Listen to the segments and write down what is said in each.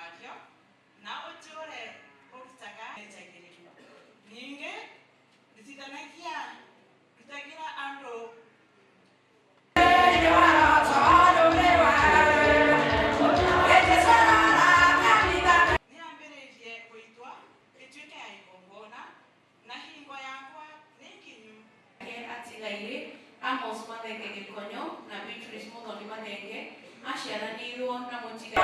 Ũkĩnyamario na ũtũũre ũrutaga njagĩrĩru. Ningĩ rutithanagia rutagĩra andũ. Nĩambĩrĩirie gũitwo ĩtuĩke ya igongona na hingo yakwa nĩ nginyu. Atigaire Amos Mathenge Gĩkonyo na Beatrice Muthoni Mathenge aciaranĩirwo na mũtiga.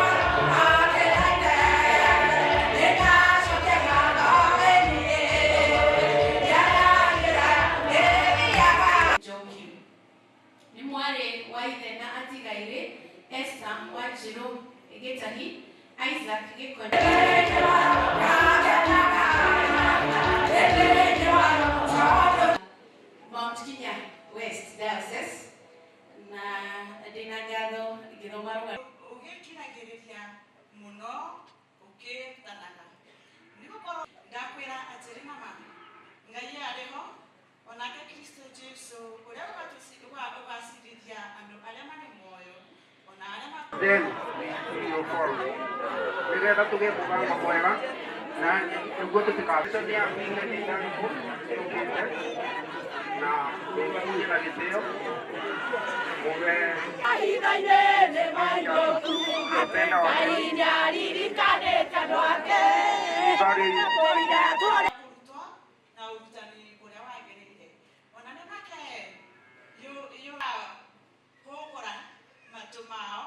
Njoki nĩ mwarĩ wa ithe na atigaire Esther Wanjirũ Gĩtahi, Isaac Gĩkonyo. Mount Kenya West Diocese na ndĩna ngatho ngĩthoma rũgano. Ũgĩkiragĩrĩria mũno ũkĩrutanaga, nĩgũkorwo ndakwĩra atĩrĩ na ma, Ngai arĩ ho onake Kristo Jesu ũrĩa ũgacirithia andũ arĩa marĩ muoyo ona arĩa Then we will follow nĩgetha tũgĩe mũbango mwega na nĩguo tũtikacia yũkĩte na na gĩtĩo mũge Mahinda-inĩ nĩ maitũ Ngai nĩaririkanĩte andũ ake. Sorry. Kũira tũrĩ kũrutwo na ũrutani ũrĩa wagĩrĩire ona nĩ make hũgũra matũ mao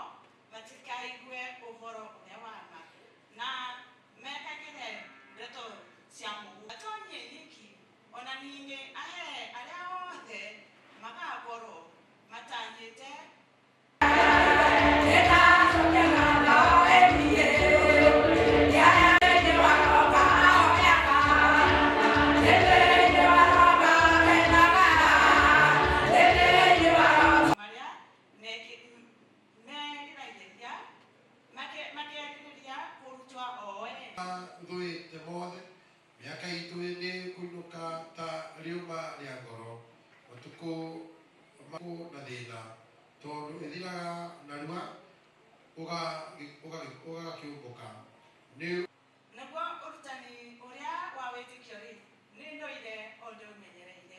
matikaigue ũhoro ũrĩa wa ma na mekagĩre ndeto cia mũhuhu. Atonye nyiki ona ningĩ ahe arĩa othe magakorwo matanyĩte. Marĩa meriragĩria makĩagĩrĩria kũrutwo o ene. Thũĩte mothe mĩaka itũ nĩ kũinũka ta rĩũmba rĩa ngoro matukũ maku na thĩna tondũ ĩthiraga narua ũgakĩũmbũka nĩ. Nĩguo ũrutani ũrĩa wa wĩtĩkio rĩ nĩ ndũire o ndĩũmenyereire.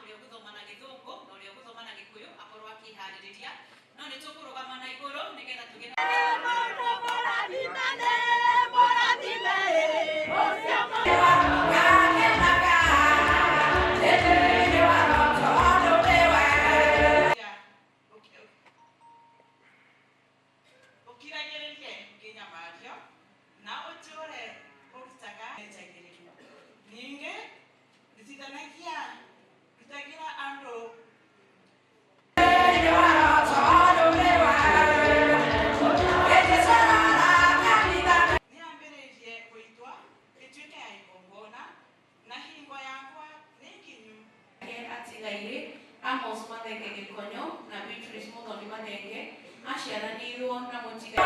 Ũrĩa ũgũthoma na Gĩthũngũ na ũrĩa ũgũthoma na Gĩkũyũ akorwo akĩharĩrĩria no nĩ tũkũrũgama na igũrũ nĩgetha tũgĩe na Mũrathimane, mũrathime, ũcio. Ya, ũkiragĩrĩrie ũkĩnyamario na ũtũũre ũrutaga njagĩrĩru. Ningĩ rutithanagia rutagĩra andũ. Nĩambĩrĩirie gũitwo ĩtuĩke ya igongona na hingo yakwa nĩ nginyu. Atigaire Amos Mathenge Gĩkonyo na Beatrice Muthoni Mathenge aciaranĩirwo na mũtiga.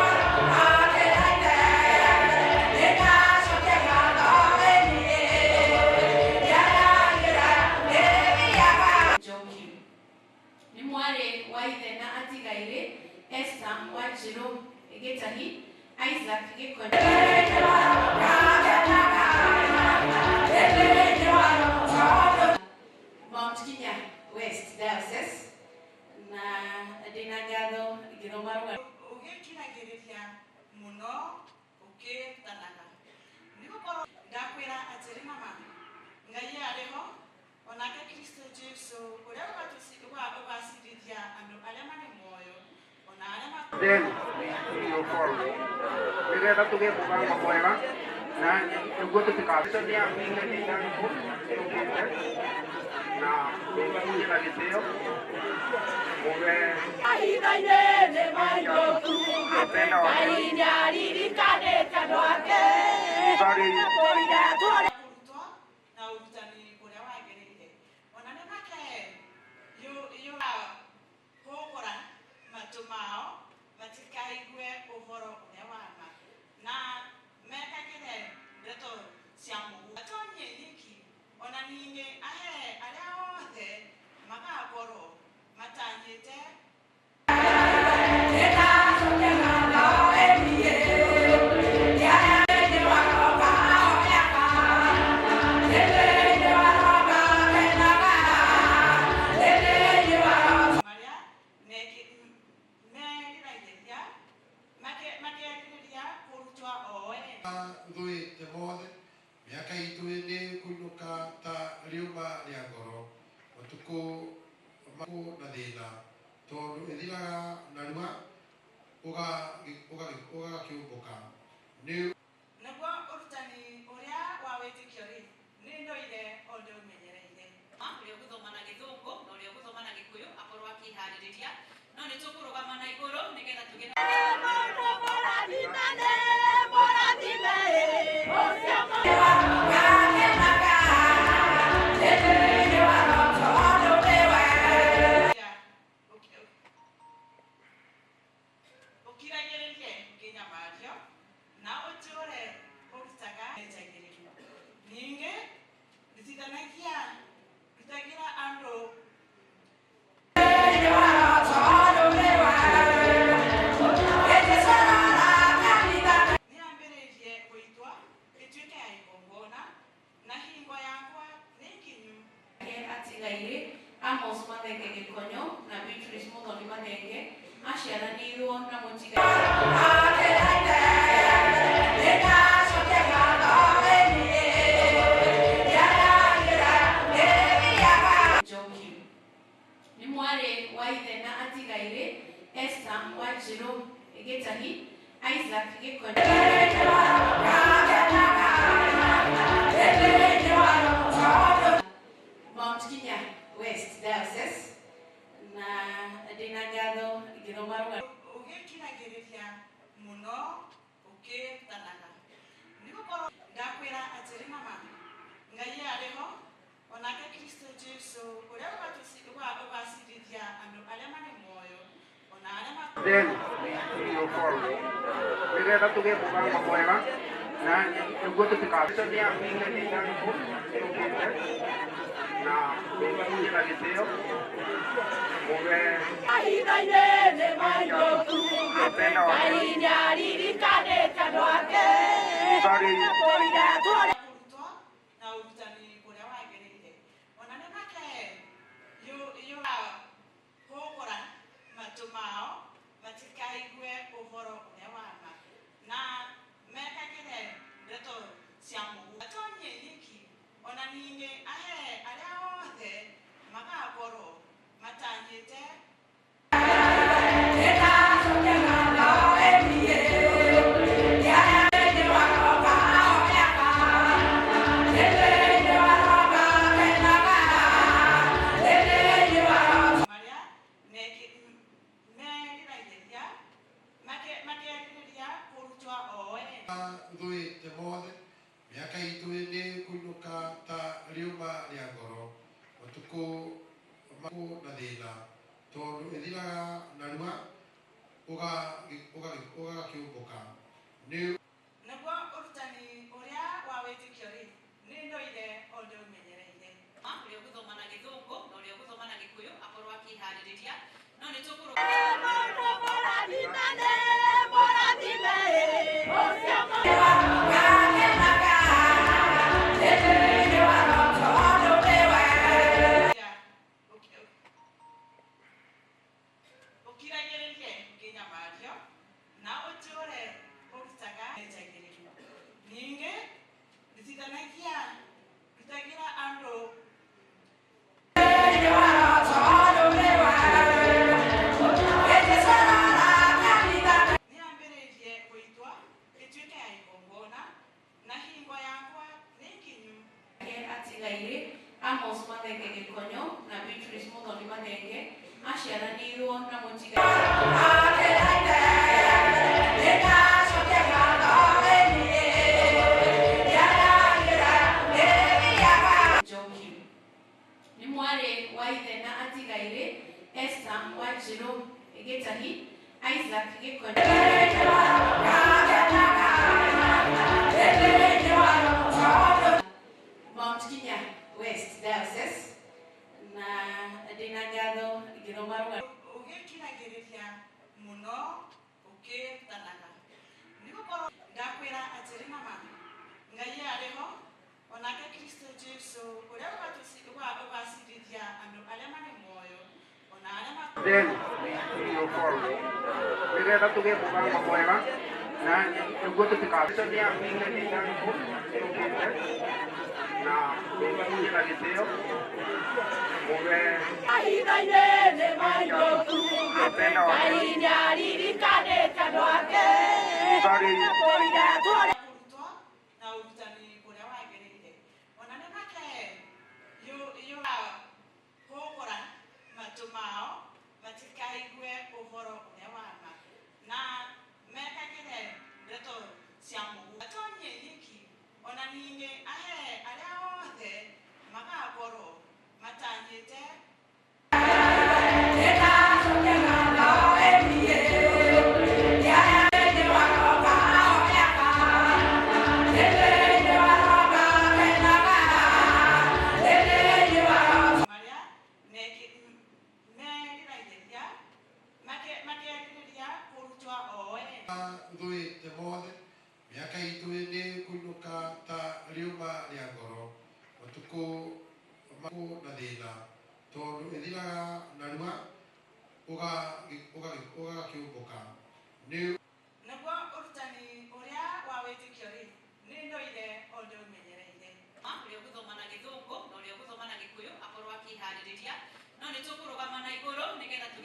Njoki nĩ mwarĩ wa ithe na atigaire Esther Wanjirũ Gĩtahi, Isaac Gĩkonyo. Mount Kenya West Diocese na ndĩna ngatho ngĩthoma rũgano. Ũgĩkiragĩrĩria mũno ũkĩrutanaga, nĩgũkorwo ndakwĩra atĩrĩ na ma, Ngai arĩ ho onake Kristo Jesu ũrĩa ũgacirithia andũ arĩa marĩ muoyo ona arĩa Then we will follow nĩgetha tũgĩe mũbango mwega na nĩguo tũtikacia yũkĩte na na gĩtĩo mũge Mahinda-inĩ nĩ maitũ Ngai nĩaririkanĩte andũ ake. Sorry. Kũira tũrĩ kũrutwo na ũrutani ũrĩa wagĩrĩire ona nĩ make hũgũra matũ mao matikaigue ũhoro ũrĩa wa ma na mekagĩre ndeto cia mũhuhu. Atonye nyiki ona ningĩ ahe arĩa othe magakorwo matanyĩte. Nĩndacokia ngatho ĩniĩ. Ĩinũka ta riũma rĩa ngoro matukũ maku na thĩna tondũ ĩthiraga narua ũgakĩũmbũka nĩ Naguo ũrutani ũrĩa wa wĩtĩkio rĩ, nĩ ndũire o ndĩũmenyereire. Ũrĩa ũgũthoma na gĩthũngũ na ũrĩa ũgũthoma na gĩkũyũ akorwo akĩharĩrĩria no nĩ tũkũrũgama na igũrũ nĩgetha tũgĩe Ũkiragĩrĩrie ngĩnyamario na ũtũũre ũrutaga njagĩrĩru. Ningĩ rutithanagia rutagĩra andũ. Nĩambĩrĩirie gũitwo ĩtuĩke ya igongona na hingo yakwa nĩ nginyu. Atigaire Amos Mathenge Gĩkonyo na Beatrice Muthoni Mathenge aciaranĩirwo na mũtigairĩ Njoki. Nĩ mwarĩ wa ithe na atigairĩ Esther Wanjirũ Gĩtahi, Isaac Gĩkonyo. Mount Kenya West Diocese na ndĩna ngatho ngĩthoma rũgano. Ũgĩkiragĩrĩria mũno ũkĩrutanaga nĩ gũkorwo ndakwĩra atĩrĩ na ma Ngai arĩ ho onake Kristo Jesu ũrĩa ũgacirithia andũ arĩa marĩ muoyo ona arĩa Then 3 or 4 nĩgetha tũgĩe mũbango mwega na nĩguo tũtikaconia ĩũkĩte na mũgĩe na gĩtĩo mũge Mahinda-inĩ nĩ mainũku atĩ Ngai nĩaririkanĩte andũ ake. Tũire tũrĩ kũrutwo na ũrutani ũrĩa wagĩrĩire ona nĩ make hũgũra matũ mao matikaigue ũhoro ũrĩa wa ma na mekagĩre ndeto cia mũhuhu. Atonye nyiki ona ningĩ ahe arĩa othe magakorwo matanyĩte. Marĩa meriragĩria makerirĩria kũrutwo o ene. Thũĩte mothe mĩaka itũ nĩ kũinũka ta riũma rĩa ngoro matukũ maku na thĩna tondũ ĩthiraga narua ũgakĩũmbũka nĩ Naguo ũrutani ũrĩa wa wĩtĩkio rĩ, nĩ ndũire o ndĩũmenyereire. Ũrĩa ũgũthoma na gĩthũngũ na ũrĩa ũgũthoma na gĩkũyũ akorwo akĩharĩrĩria no nĩ tũkũrũ mũndũ mũrathime mũrathime ũcio Ũkiragĩrĩrie ngĩnyamario na ũtũũre ũrutaga njagĩrĩru. Ningĩ rutithanagia rutagĩra andũ. Nĩambĩrĩirie gũitwo ĩtuĩke ya igongona na hingo yakwa nĩ nginyu. Atigairĩ Amos Mathenge Gĩkonyo na Beatrice Muthoni Mathenge aciaranĩirwo na mũtigairĩ Njoki. Nĩ mwarĩ wa ithe na atigairĩ Esther Wanjirũ Gĩtahi, Isaac Gĩkonyo. Mount Kenya West Diocese na ndĩna ngatho ngĩthoma rũgano. Ũgĩkiragĩrĩria mũno ũkĩrutanaga nĩ gũkorwo ndakwĩra atĩrĩ na ma Ngai arĩ ho onake Kristo Jesu ũrĩa ũgacirithia andũ arĩa marĩ muoyo ona arĩa Then 3 or 4 nĩgetha tũgĩe mũbango mwega. Na nĩguo tũtikathĩtania yũkĩte na na gĩtĩo mũge Mahinda-inĩ nĩ maingũku atĩ Ngai nĩaririkanĩte andũ ake. Tũire tũrĩ kũrutwo na ũrutani ũrĩa wagĩrĩire ona nĩ make yũhũgũra matũ mao matikaigue ũhoro ũrĩa wa ma na mekagĩre ndeto cia mũhuhu atonye nyiki ona ningĩ ahe arĩa othe magakorwo matanyĩte. Marĩa meriragĩria makerirĩria kũrutwo o ene. Thũĩte mothe mĩaka itũ nĩ kũinũka ta rĩũma rĩa ngoro matukũ maku na thĩna tondũ ĩthiraga narua ũgakĩũmbũka nĩ Naguo ũrutani ũrĩa wa wĩtĩkio rĩ nĩ ndũire o ndĩũmenyereire. Ũrĩa ũgũthoma na gĩthũngũ na ũrĩa ũgũthoma na gĩkũyũ akorwo akĩharĩrĩria no nĩ tũkũrũgama na igũrũ nĩgetha tũgĩe